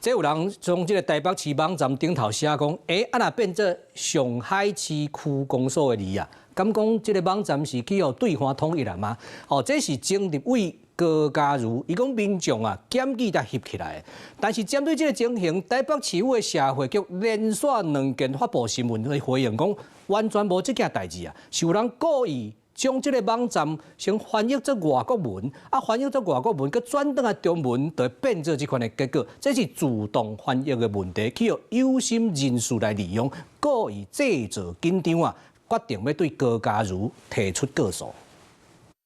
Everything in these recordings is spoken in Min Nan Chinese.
這有人從這个台北市網站頂頭寫講，欸，啊若變做上海市區公所的字啊，敢講這个網站是去予對岸統一了嗎？哦，這是前立委高嘉瑜，伊講民眾啊檢舉才翕起來，但是針對這个情形，台北市府的社會局連續兩件發布新聞來回應講，完全無這件代誌啊，是有人故意將這个網站先翻譯做外國文，啊翻譯做外國文，閣轉轉來中文，就會變做這款的結果。這是自動翻譯的問題，去予有心人士來利用，故意製造緊張啊，決定欲對高嘉瑜提出告訴。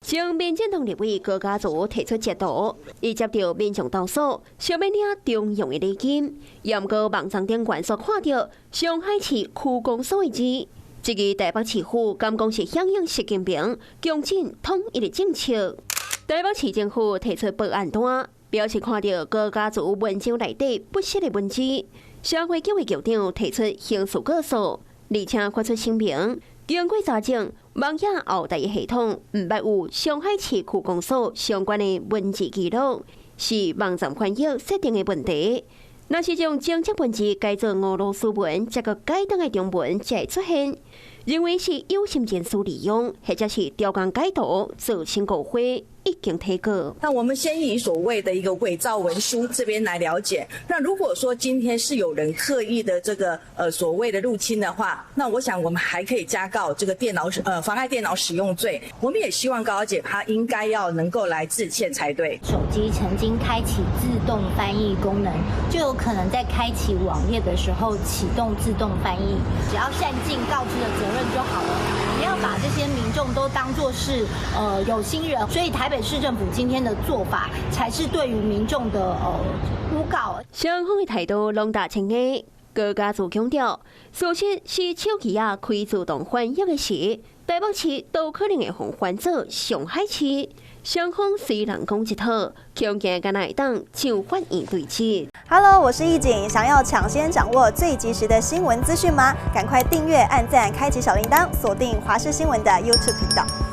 前民進黨立委高嘉瑜提出捷圖，伊接著民眾投訴，想欲領中央的禮金，毋過網站頂懸煞看著上海市區公所的字。這个台北市府敢講是響應習近平強進統一的政策。台北市政府提出報案單，表示看著高嘉瑜文章內底不實的文字，社會局的局長提出刑事告訴，而且發出聲明，經過查證，網頁後台的系統毋捌有上海市區公所相關的文字記錄，是網站翻譯設定的問題。若是將政策文字改做俄羅斯文，再閣改轉來中文，才會出現。認為是有心人士利用，或者是刁工改圖造成誤會，已經提告。那我們先以所謂的一個偽造文書這邊來了解。那如果說今天是有人刻意的這個所謂的入侵的話，那我想我們還可以加告這個電腦妨礙電腦使用罪。我們也希望高小姐她應該要能夠來致歉才對。手機曾經開啟自動翻譯功能，就有可能在開啟網頁的時候啟動自動翻譯。只要善盡告知的責任就好了，不要把這些民眾都當作是有心人。所以台北市政府今天的做法，才是對於民眾的誣告。雙方的態度攏達成的，高嘉瑜強調，事實是手機仔開自動翻譯的時，台北市都可能會予翻做上海市。雙方雖然講一套，恐驚敢若會當上法院對質。 Hello，我是易景，想要搶先掌握最及時的新聞資訊嗎？趕快訂閱、按讚、開啟小鈴鐺，鎖定華視新聞的 YouTube 頻道。